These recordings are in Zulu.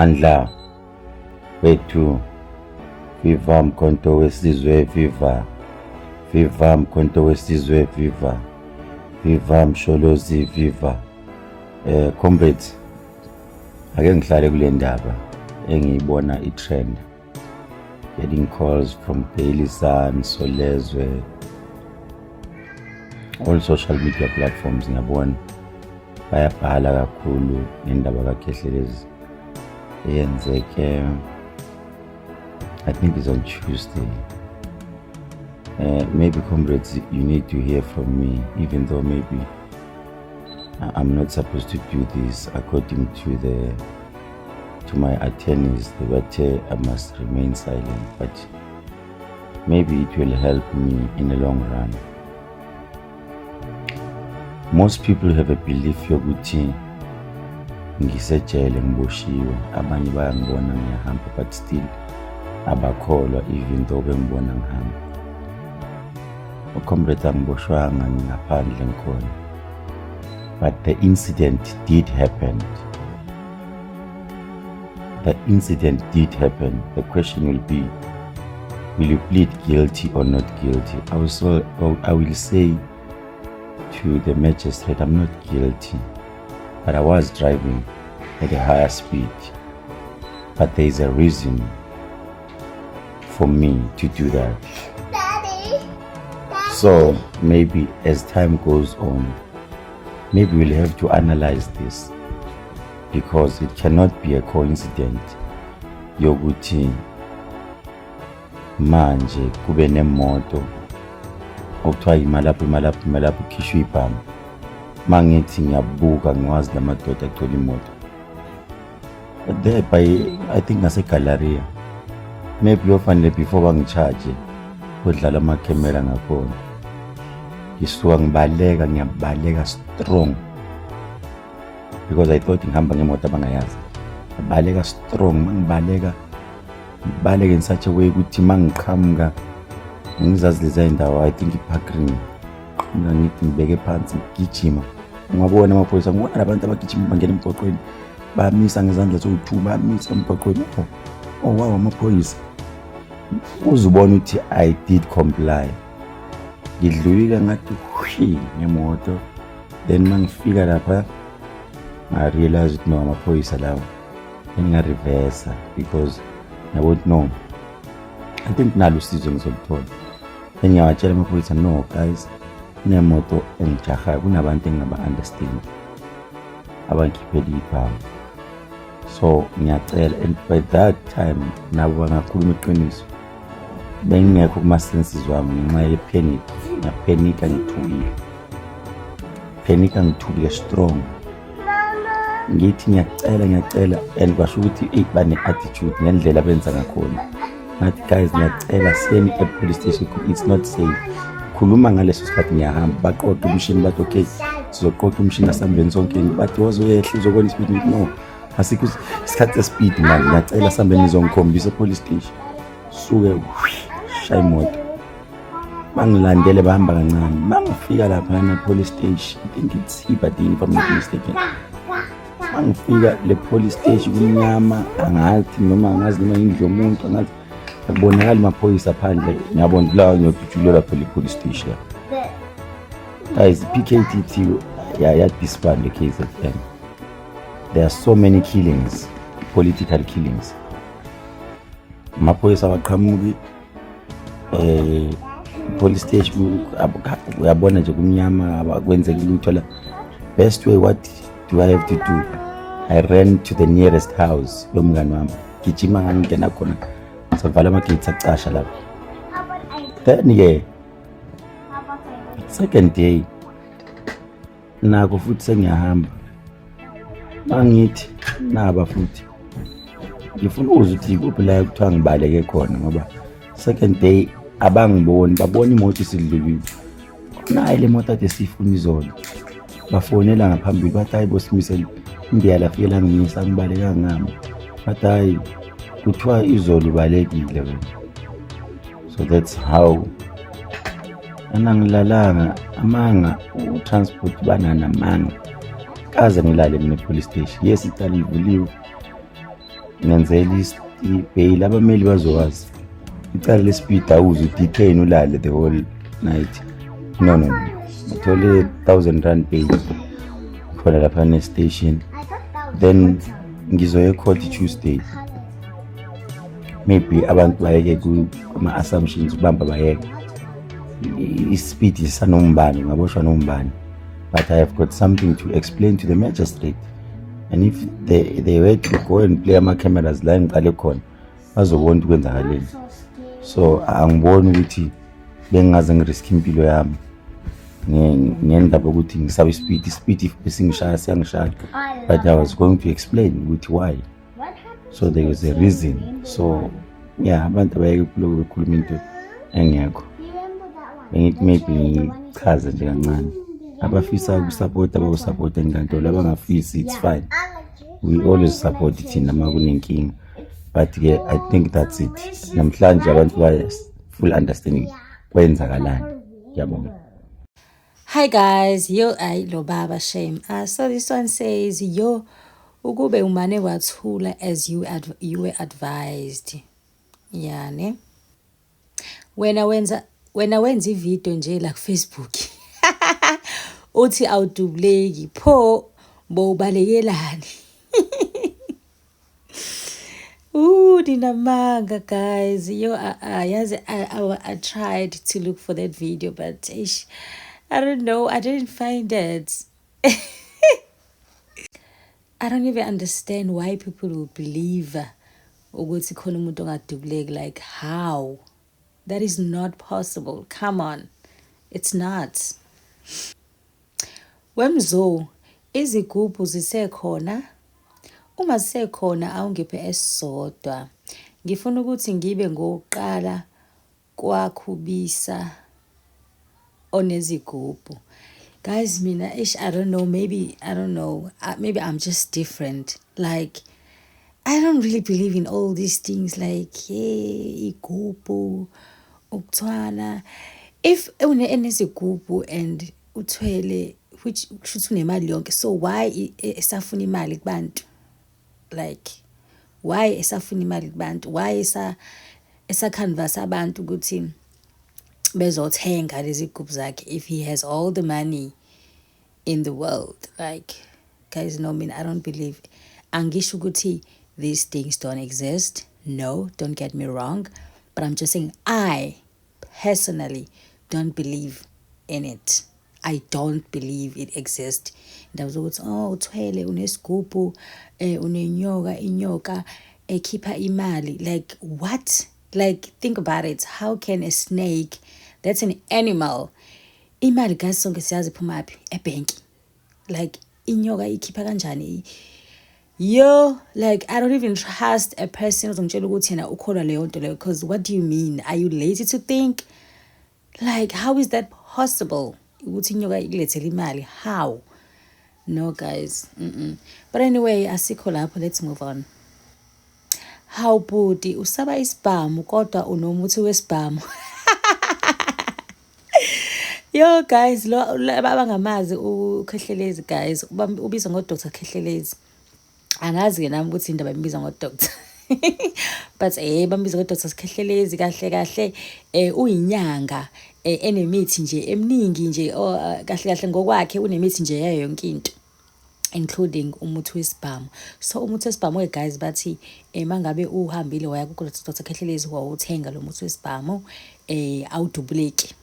Mandla wethu, viva Mkhonto weSizwe, viva, viva Mkhonto weSizwe, viva, viva Msholozi, viva. Comrades, ake ngihlale kule ndaba engiyibona i-trend, getting calls from Daily Sun, Solezwe, all social media platforms. Ngiyabona bayabhala kakhulu ngendaba kaKhehlelezi eyenzeke, I think it's on Tuesday. Maybe, comrades, you need to hear from me, even though maybe I'm not supposed to do this. According to my attorneys, they were I must remain silent, but maybe it will help me in the long run. Most people have a belief yokuthi ngisejele, ngiboshiwe. Abanye bayangibona ngiyahamba, but still abakholwa, even though bengibona ngihamba. Ucomrade, angiboshwanga, ngingaphandle ngikhona, but the incident did happen. The incident did happen. The question will be, will you plead guilty or not guilty? I will say to the magistrate, I'm not guilty, but I was driving at a higher speed, but there is a reason for me to do that. Daddy. So maybe as time goes on, maybe we'll have to analyze this, because it cannot be a coincidence yokuthi manje kube nemoto okuthiwa ima lapho, ima lapho, ima lapho, ukhishwe ibhamu. Mangithi ngiyabuka, ngiwazi lamadoda agcwele imoto there by, I think, ngase-Galleria. Maybe kuyofanele before bangi-charge kudlala amakhemera ngakhona. Ngisuka ngibaleka, ngiyabaleka strong, because I thought ngihamba ngemoto abangayazi. Ngibaleka strong, mangibaleka, ngibaleke in such a way ukuthi mangiqhamuka, ngizazi leza indawo, I think i-Park Green, qhamuka ngithi ngibeke phansi, ngigijima, ngwabona amaphoyisa, ngibona labantu abagijima bangena emgwaqweni, bamisa ngezandla zowu-two, bamisa emgwaqweni. Oh wow, amaphoyisa. Uzubona ukuthi I did comply. Ngidlulile, ngathi hwi ngemoto. Then mangifika lapha, ngarealize ukuthi no, amaphoyisa lawo. Then ngareversa because ngiyabona ukuthi no, I think nalo usizo ngizoluthola. Then ngiyawatshela amaphoyisa, "No guys, kunemoto engijahayo, kunabantu engingaba-understand abangikhiphela ibhamu, so ngiyacela." And by that time nabo bangakhuluma iqiniso, bengingekho kuma-senses wami ngenxa ye-panic. Ngiyaphenika, ngithukile, phenika, ngithukile strong. Ngithi ngiyacela, ngiyacela, and kwasho ukuthi eyi, bane-attitude ngendlela abenza ngakhona. Ngathi, "Guys, ngiyacela, siyeni e-police station, it's not safe." Khuluma ngaleso sikhathi ngiyahamba, baqoqa umshini, bathi, "Okay, sizoqoqa umshini, asihambeni sonke." Bathi, "Wazoyehla, uzobona ispeed." Ngithi, "No, asikho isikhathi sespeed manje, ngiyacela, sihambeni, ngizongikhombisa e-police station." Suke shaya imoto, bangilandele, bahamba kancane. Mangifika laphana police station, I think it's Hibberdene, if I'm not mistaken, mangifika le police station kumnyama, angathi noma angazi noma indlu yomuntu, angazi, akubonakali maphoyisa phandle. Ngiyabona la ngiyodutshulelwa phela i-police station. Guys, PKTT ya disband e-KZN. There are so many killings, political killings. Amaphoyisa awaqhamuki, police station uyabona nje kumnyama, akwenzeki lutho la. Best way, what do I have to do? I ran to the nearest house yomngani wami, gijima, ngangingena khona, savala ama-gates, acasha lapho. Then-ke second day nako futhi sengiyahamba, mangithi naba futhi, ngifuna ukuzwa ukuthi ikuphi la kuthiwa ngibaleke khona, ngoba second day abangiboni, babona imoto isidlulile. Nayi le moto ade siyifuna izolo. Bafonela ngaphambili, bathi, "Hayi bosimisele indiya." Lafike langimisa, ngibaleka ngami. Bathi, "Hayi, kuthiwa izolo ubalekile wena." So that's how anangilalanga amanga utransport bananamanga, kaze ngilale mina e-police station. Yes, icala livuliwe. Ngenzela i-bail, abameli bazowazi. Icala le-speed awuze udetain ulale the whole night. No, no, no. Ngithole R1000 bail khona lapha ne-station. Then ngizoya e-court Tuesday. Maybe abantu bayeke kuma-assumptions, ubamba bayeke. I-speed sisanombani, ungaboshwa nombani. But I have got something to explain to the magistrate. And if they were to go and play ama-cameras la engiqale khona, bazobona ukuthi kwenzakaleni. So angiboni ukuthi bengingaze ngi-risk impilo yami ngendaba yokuthi ngisaba i-speed. I-speed if besingishaya siyangishaya. But I was going to explain ukuthi why. So there was a reason. So yeah, abantu abayeke kuloko bekhuluma into engekho. Bengithi maybe ngichaze nje kancane. Abafisa ukusapota bawusapota enkantolo, abangafisi, it's fine. We always support thina uma kunenkinga. But ke I think that's it. Namhlanje abantu baya full understanding kwenzakalani. Ngiyabonga. Hi guys, yo, ay lo baba, shame. So this one says, "Yo, ukube umane wathula as you were advised." Yani. Wena wenza ivideo nje la ku Facebook. Uthi awudubuleki, pho bowubalekelani? Ooh, ninamanga guys. Yo, yazi I tried to look for that video, but ish, I don't know. I didn't find it. I don't even understand why people will believe ukuthi khona umuntu ongadubuleki. Like, how? That is not possible. Come on. It's not. Wemzo, izigubhu zisekhona? Uma zisekhona awungiphe esisodwa. Ngifuna ukuthi ngibe ngowokuqala kwakhubisa onezigubhu. Guys, mina, ish, I don't know, maybe, I don't know, maybe I'm just different. Like, I don't really believe in all these things like, hey, igubhu, ukuthwala. If une enezigubhu and uthwele, which kushuthi unemali yonke, so why esafuna imali kubantu? Like, why esafuna imali kubantu? Why esa-canvas abantu ukuthi bezothenga lezi gubhu zakhe if he has all the money in the world? Like, guys, no, mina I don't believe. Angisho ukuthi these things don't exist. No, don't get me wrong, but I'm just saying I personally don't believe in it. I don't believe it exists. Indaba zokuthi, oh, uthwele, unesigubhu, unenyoka, inyoka ekhipha imali. Like, what? Like, think about it. How can a snake, that's an animal, imali, guys, sonke siyazi iphuma phi, ebhenki. Like, inyoka ikhipha kanjani? Yo, like, I don't even trust a person ozongitshela ukuthi yena ukholwa leyo nto leyo, because what do you mean? Are you lazy to think? Like, how is that possible ukuthi inyoka ikulethele imali? How? No, guys. But anyway, asikho lapho, let's move on. Hawu bhuti, usaba isibhamu kodwa unomuthi wesibhamu. Yo guys, lo abangamazi uKhehlelezi, guys, ubizwa ngo-Dr Khehlelezi. Angazi ke nami ukuthi indaba imbiza ngo-doctor. But bambiza ngo-Dr Khehlelezi. Kahle kahle uyinyanga enemithi nje eminingi nje, oh, kahle kahle ngokwakhe unemithi nje yayo yonke into, including umuthi wesibhamu. So umuthi wesibhamu ke, guys, bathi mangabe uhambile waya ku Dr Khehlelezi wawuthenga lo muthi wesibhamu, awudubuleki,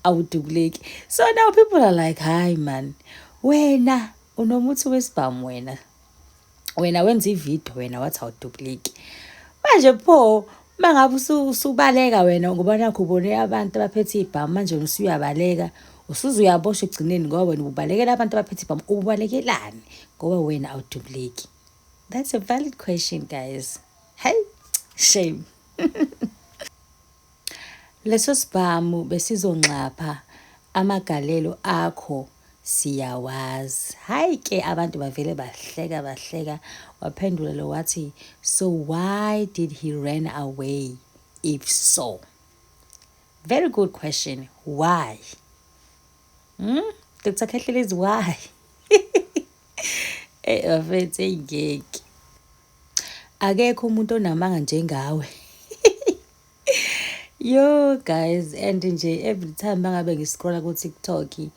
awudubuleki. So now people are like, "Hayi man, wena unomuthi wesibhamu, wena wenza ividiyo, wena wathi awudubuleki. Manje pho mangabe usubaleka wena ngoba nakho ubone abantu abaphethe ibhamu, manje wena usuyabaleka, usuze uyaboshwa ekugcineni ngoba wena ubalekela abantu abaphethe ibhamu. Ubalekelani ngoba wena awudubuleki?" That's a valid question, guys. Hey, shame. Leso sibhamu besizongxapha, amagalelo akho siyawazi. Hayi ke, abantu bavele bahleka, bahleka. Waphendula lo wathi, "So why did he run away if so?" Very good question. Why? Dr Khehlelezi, why? Bafethu, ngeke. Akekho umuntu onamanga njengawe. Yo guys, and nje every time mangabe ngi-scrolla ku-TikTok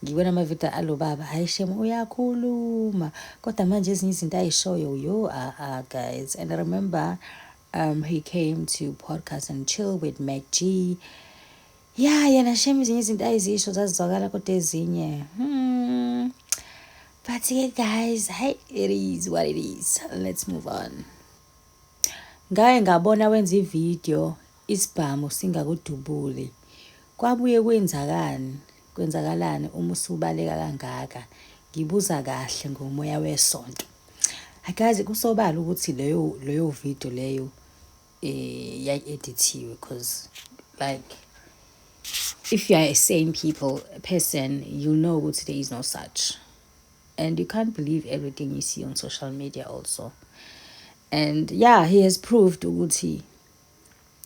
ngibona amavidiyo alo baba, hayi shem, uyakhuluma, kodwa manje ezinye izinto ayishoyo, yo, ah ah guys. And I remember he came to Podcast and Chill with Mac G. Yeah, yena shem, ezinye izinto ayizisho zazizwakala, kodwa ezinye, But ke guys, hey, it is what it is. Let's move on. Ngake ngabona wenza ividiyo isibhamu singakudubuli. Kwabuye kwenzakani? Kwenzakalani uma usubaleka kangaka? Ngibuza kahle ngomoya wesonto. Guys, kusobala ukuthi leyo video leyo yayi-edithiwe, because like, if you are a sane people person, you know ukuthi there is no such, and you can't believe everything you see on social media also. And yeah, he has proved ukuthi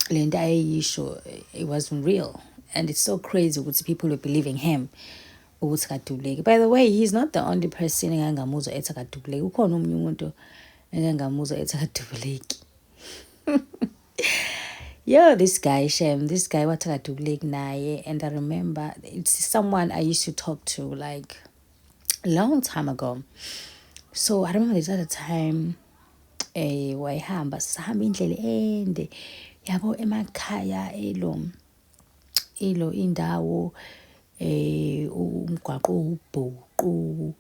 lento ayeyisho, it wasn't real, and it's so crazy ukuthi people were believing him ukuthi kadubuleki. By the way, he's not the only person engangamuzwa ethi akadubuleki. Ukhona omunye umuntu engangamuzwa ethi akadubuleki. Yo, this guy, shem, this guy wathi akadubuleki naye. And I remember it's someone I used to talk to like a long time ago. So I remember this other time, wayehamba, sahamba indlela ende yabo, emakhaya, elo indawo, umgwaqo ubhuqu,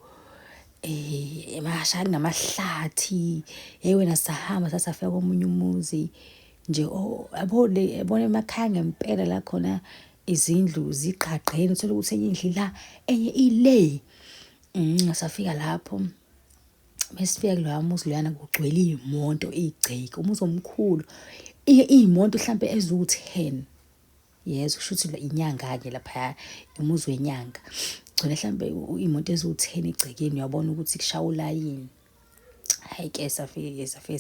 emashani namahlathi. Hey wena, sahamba sasafika komunye umuzi nje, yabo le, yabona emakhaya ngempela, la khona izindlu ziqhaqhene, uthola ukuthi enye indlu la, enye ile. Safika lapho. Mesifika kuloya muzi loyana, kugcwele iy'moto, igceke, umuzi omkhulu, iy'moto hlampe eziwu-10. Yes, kusho ukuthi inyanga-ke laphaya, umuzi wenyanga. Gcwele hlampe iy'moto eziwu-10 egcekeni, uyabona ukuthi kushawa ulayini. Hhayi-ke, safike-ke, safike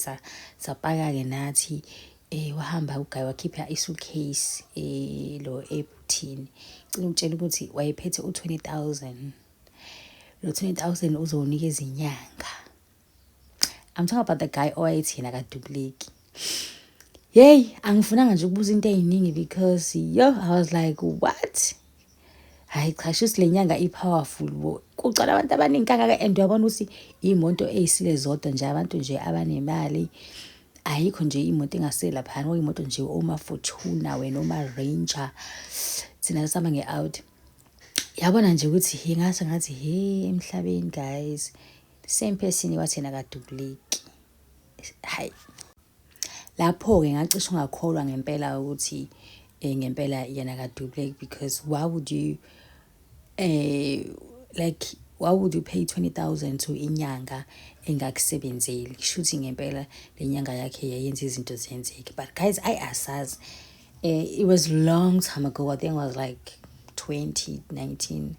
sapaka-ke nathi. Wahamba u-guy wakhipha i-suitcase lo ebhuthini. Ngicela ukutshela ukuthi wayephethe u-20,000. Lo 20,000 uzowunikeza inyanga. I'm talking about the guy owayethi yena akadubuleki. Yeyi, angifunanga nje ukubuza into ey'ningi because yo, I was like, what? Hhayi cha, shuthi le nyanga i-powerful bo. Kugcwala abantu abaningi kangaka, and uyabona ukuthi iy'moto ey'sile zodwa nje, abantu nje abanemali. Ayikho nje imoto engasile laphayana, okuyimoto nje oma-Fortuner wena, oma-Ranger. Thina sasihamba nge-Audi. Yabona nje ukuthi he, ngase ngathi he, emhlabeni guys, the same person wathi yena akadubuleki. Hayi. Lapho-ke ngacishe ngakholwa ngempela ukuthi ngempela yena akadubuleki, because why would you like, why would you pay 20,000 to inyanga engakusebenzeli? Kushuthi ngempela le nyanga yakhe yayenza izinto ziyenzeke. But guys, I asazi. It was long time ago. I think it was like 2019.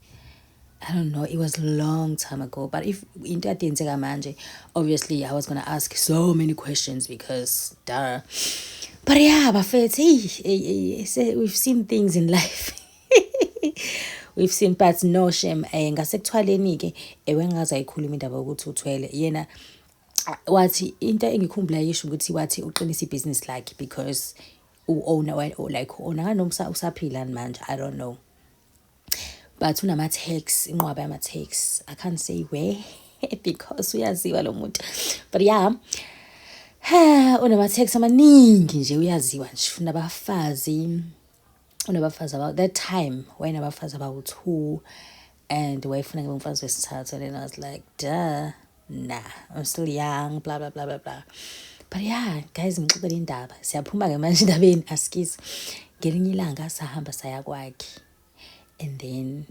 I don't know. It was long time ago. But if into kade yenzeka manje, obviously I was gonna ask so many questions because duh. But yeah, bafethu, hey, hey, hey, we've seen things in life. We've seen, but no shame. Ngasekuthwaleni ke, ewe, ngaze ayikhuluma indaba yokuthi uthwele. Yena wathi, into engikhumbula yisho ukuthi wathi uqinisa ibhizinisi lakhe because u-owner, like u-owner nganoma usaphila manje, I don't know. But unama-tax, inqwaba yama-tax. I can't say where because uyaziwa lo muntu. But yeah, unama-tax amaningi nje, uyaziwa nje, unabafazi, unabafazi about that time wayenabafazi abawu-two and wayefuna ngibe umfazi wesithathu, and then I was like, duh, nah, I'm still young, blah blah blah blah blah. But yeah guys, ngixoxela indaba, siyaphuma-ke manje endabeni, askies. Ngelinye ilanga sahamba saya kwakhe, and then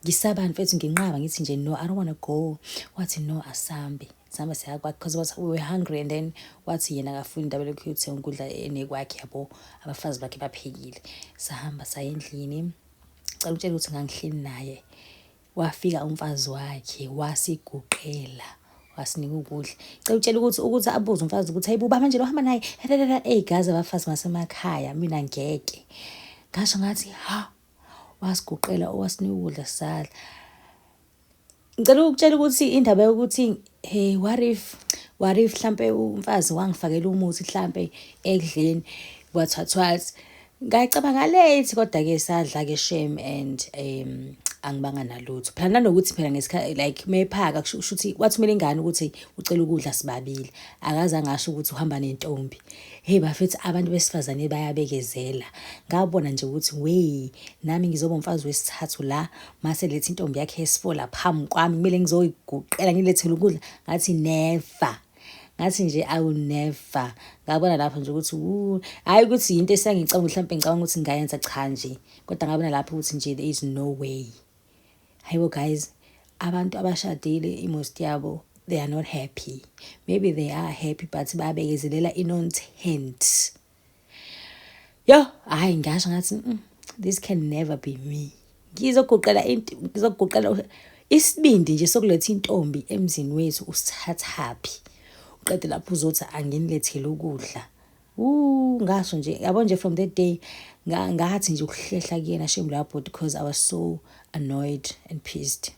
ngisaba mfethu, nginqaba, ngithi nje, no, I don't want to go. Wathi no, asambe. Sihamba siya kwakhe because we were hungry, and then wathi yena akafuni indaba lokhu yothenga ukudla enekwakhe, yabo, abafazi bakhe baphekile. Sahamba saya endlini. Cela ukutshela ukuthi ngangihleli naye, wafika umfazi wakhe, wasiguqela, wasinika ukudla. Cela ukutshela ukuthi abuze umfazi ukuthi, hayibo, ubaba manje lo hamba naye? Ey'gazi abafazi basemakhaya, mina ngeke ngasho, ngathi ha, wasiguqela, owasinika ukudla, sadla. Ngicela ukutshela ukuthi indaba yokuthi, hey, what if What if mhlampe umfazi wangifakela umuthi mhlampe ekudleni, what what what. Ngayicabanga late, kodwa-ke sadla-ke shame, and angibanga nalutho phela. Nanokuthi phela ngesikhathi like mephaka, kusho ukuthi wathumela ingane ukuthi ucela ukudla sibabili, akaze angasho ukuthi uhamba nentombi. Hey bafethu, abantu besifazane bayabekezela. Ngabona nje ukuthi wey, nami ngizoba umfazi wesithathu la, mase lethi intombi yakhe yesi-four phambi kwami, kumele ngizoyiguqela ngilethele ukudla. Ngathi never, ngathi nje I will never. Ngabona lapho nje ukuthi hhayi ukuthi yinto esengicabanga, mhlawumbe ngicabanga ukuthi ngingayenza, cha nje, kodwa ngabona lapho ukuthi nje there is no way. Hayibo guys, abantu abashadile i-most yabo, they are not happy. Maybe they are happy, but babekezelela i-nonsense. Yo, hhayi, ngasho ngathi, this can never be me." Ngizoguqela into, ngizoguqela isibindi nje sokuletha intombi emzini wethu, usithathaphi? Uqede lapho uzothi anginilethele ukudla. Ngasho nje, yabo nje, from that day ngathi nje ukuhlehla kuyena shame lapho, because I was so annoyed and pissed.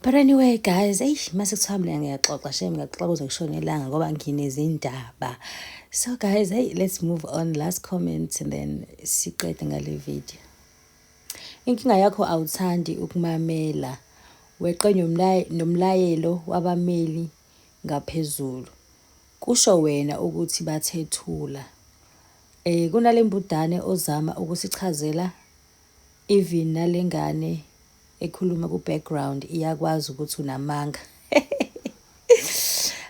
But anyway guys, eyi, mase kuthiwa mina ngiyaxoxa shame, ngiyaxoxa kuze kushone ilanga ngoba nginezindaba. So guys, hey, let's move on. Last comment and then siqede ngale video. Inkinga yakho awuthandi ukumamela, weqe nomlayelo wabameli ngaphezulu. Kusho wena ukuthi bathethula. Kunale mbudane ozama ukusichazela, even nalengane ekhuluma ku-background iyakwazi ukuthi unamanga.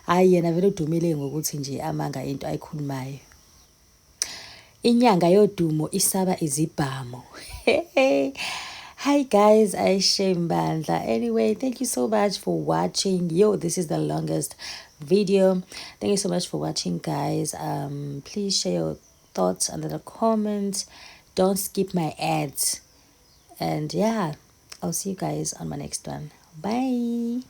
Hhayi, yena vele udumile ngokuthi nje amanga into ayikhulumayo. Inyanga yodumo isaba izibhamu. Hi guys, I shame bandla. Anyway, thank you so much for watching. Yo, this is the longest video. Thank you so much for watching, guys. Please share your thoughts under the comments. Don't skip my ads. And yeah, I'll see you guys on my next one. Bye.